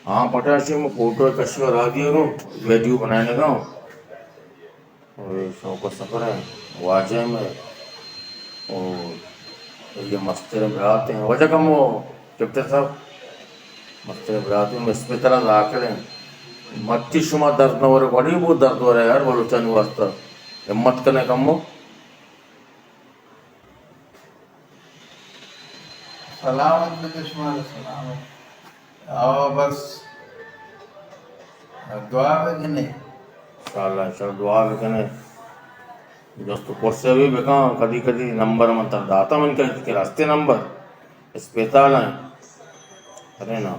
ہاں، پٹا چی میں فوٹو کشی اور آ دیا گوں، ویڈیو بنانے گا۔ اور شوق و سفر ہے، واجہ میں، اور یہ مستر برات ہیں۔ واجہ کمو، کپٹر صاحب، مستر برات ہیں، اسپتال داخل ہیں۔ متی شما درد نہ ورے، بڑی بہت درد ورے یار، بلوچانی واسطہ۔ ہمت کنے کمو۔ سلامت بکے شمارا، سلامت۔ آ، بس دعا بکنے۔ انشاءاللہ، انشاءاللہ دعا بکنے۔ جست و پرسے بھی بکاں، کدی کدی نمبر من تر داتا، من کہ کہ راستے نمبر اسپتال ہیں۔ ارے نا۔